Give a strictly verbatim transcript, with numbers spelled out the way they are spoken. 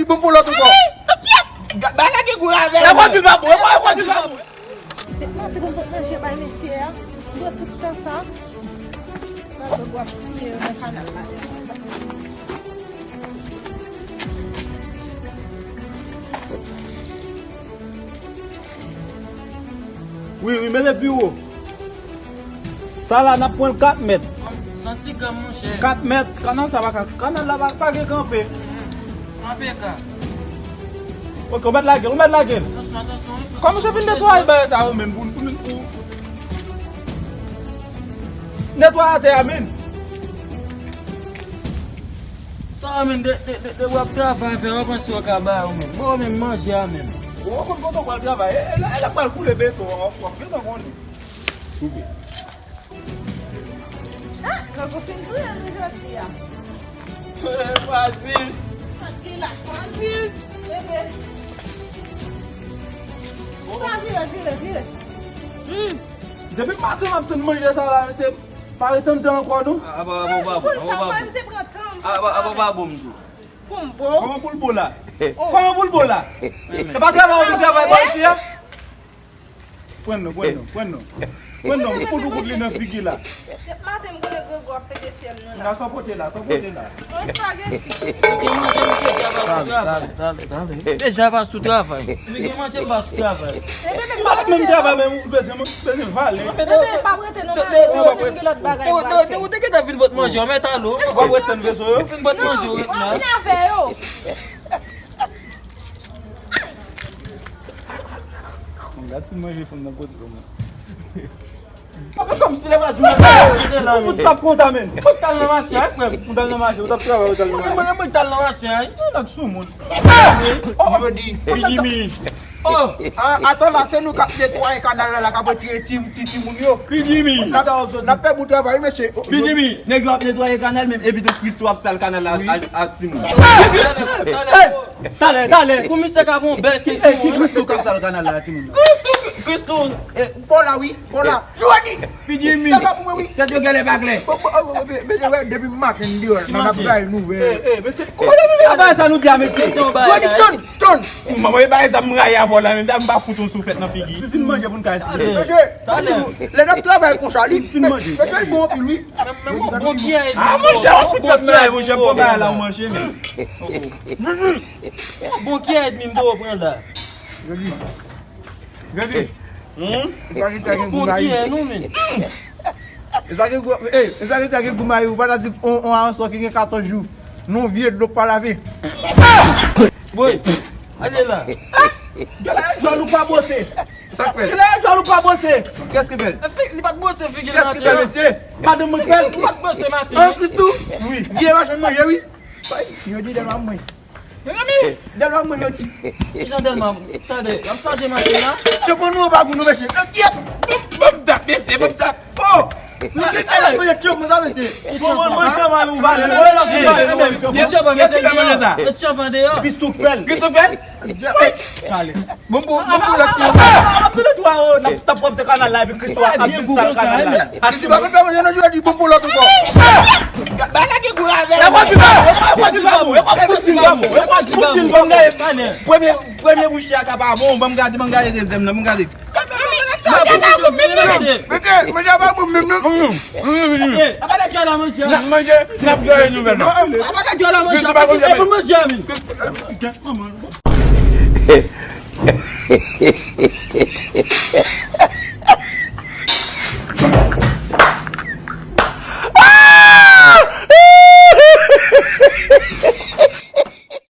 Li bon pou lòt ankò. Ba lage gou avè l. E kwa di l pa bon, e kwa, e kwa di l pa bon. Depi maten mwen pot manje bay mesye a. Yo tout tan sa. Sa yo ap tiye yo nan kanal la. Wi, wi, mete pi wo. Sa la, n ap pran l kat mèt. Santi granm, monchè. Kat mèt, kanal sa pa ka, kanal la pa, pa gen kanpe. Kanpe ka. Ok, ou mèt lage l, ou mèt lage l. Atansyon, atansyon. Kòman se fin netwaye bagay sa yo menm pou, pou, pou netwaye atè a menm? Sa a menm, de, de, de, de w ap travay, fè w panse w ka ba yo menm. Bon, menm manje a menm. Bon, w konn kote w pral travay. E, e, la, e la pral koule beton an, w ap gentan konnen. Soupe. Ah, Gogo fin touye nou jodi a. Fasil. Fasil la. Fasil. Bebe. Sa vire, vire, vire. Hmm. Depi maten m ap tann manje sa la, mesye. Pa ret anndan ankò, non? Aba, aba, pa bon, aba, pa bon. Aba, aba, pa bon, m di w. Kòman pou l bo la? Kòman pou l bo la? E pa travay ou vin travay bò isi a? Pran non, pran non, pran non. Pran non, m fout ou kout li nan figi la. Depi maten m konnen Gogo ap pete fyèl nou la. Sa w pote la, sa w pote la? Yon espageti. Ou te manje, m te di aba sou travay. Deja aba sou travay. Li gen manje pa sou travay. Madanm menm travay, men ou bezwen, ou bezwen vale. Bebe, pa prete non, madanm, si gen lòt bagay pou al fè. Ou te gentan fin pot manje, w mèt ale. Ou ap ret tann veso yo? Fin pot manje, w ret la. Ou vin avè yo. Gad si manje fanm nan pote pou mwen. Papa, kòmsi lè pa di mwen. Ou fout sa konta, men. Ou t al nan mache a, frè m. Ou t al nan mache, ou t ap travay, ou t al nan mache. Mwen, mwen, mwen t al nan mache a, wi. Ou nèg soumoun. Oh, yo di. Figi mi. Oh, a, atò la, se nou k ap netwaye kanal la, la k ap retire ti, ti, timoun yo. Figi mi. N ap, n ap fè bout travay, mesye. Figi mi. Nèg yo ap netwaye kanal menm, epi tou Christo ap sal kanal la ak, ak timoun. Talè, talè, talè. Pou misye ka bon bèl se. Ki Christo k ap sal kanal la, timoun? Christo, Christo, eh, Paula, wi, Paula. Jodi. Figi mi. Tèt yo genlè pa klè. Bon, bon, bon, bon, men, men, men, depi maten m deyò, nan ap bay nouvèl. Eh, eh, mesye, kòman se bagay sa nou di a, mesye? Jodi, tann, tann. Mwen, mwen, bagay sa m rayi avè w la, menm, m pa fout yon souflèt nan figi. Fin manje pou n ka esplike. Mesye, lè n ap travay konsa, li, mesye, l bon anpil, wi. Men, men, bon, bon, ki a edmi. Ah, monchè, ou fout fè m rayi, monchè, bon bagay la, ou manje, men. Bon, ki a edmi m te pran la? Jodi. Jodi. Hmm? Espageti a gen gou mayi. Bon, ki a nou, men? Espageti, ey, espageti a gen gou mayi, ou pa ta di on, on ansò ki gen katòz jou. Non, vye dlo pa lave. Boy, ale la. Gade djòl ou pa bwose. Sa k fè? Gade djòl ou pa bwose. Kiyès ki fè l? Fi-, li pa t bwose figi l maten an. Kiyès ki fè l, mesye? Madanm mwen k fè l. Li pa t bwose maten an. An, Christo? Wi. Vye machann manje, wi. Yo di dèlwa mwen. Mezanmi, dèlwa mwen yo di. Kijan dèlwa? Tande, y ap chaje machin la. Se pou nou pa pou nou, mesye. Yo di, bòm, bòm tap, mesye, bòm tap. Oh! Nou di dèlwa mwen yo tchòp mwen sa, mesye. Bon, mwen, mwen tchòp mwen ou vale. Mwen la pou vale. Mwen tchòp mwen mete deyò. Mwen tchòp mwen deyò. Christo k fè l. Christo k fè l? Kale. Bon, bon, bon, bon, lòt yo. Ap touletwa, oh, n ap, t ap pwòpte kanal la, epi Christo ap vin sal kanal la. Christo pa konn fè manje nan jodi, bon pou lòt ankò. Ba lage gou avè l. E kwa di l pa bon, e kwa di l pa bon, e kwa di l pa bon, e kwa di l pa bon. Premye, premye bouch li a ka pa bon, ban m gade, ban m gade dezyèm nan, ban m gade. Mete, manje a pa bon menm non. N ap manje, n ap jwe nouvèl. N ap manje, n ap jwe nouvèl. Christo pa konn fè manje. E pou manje a vin.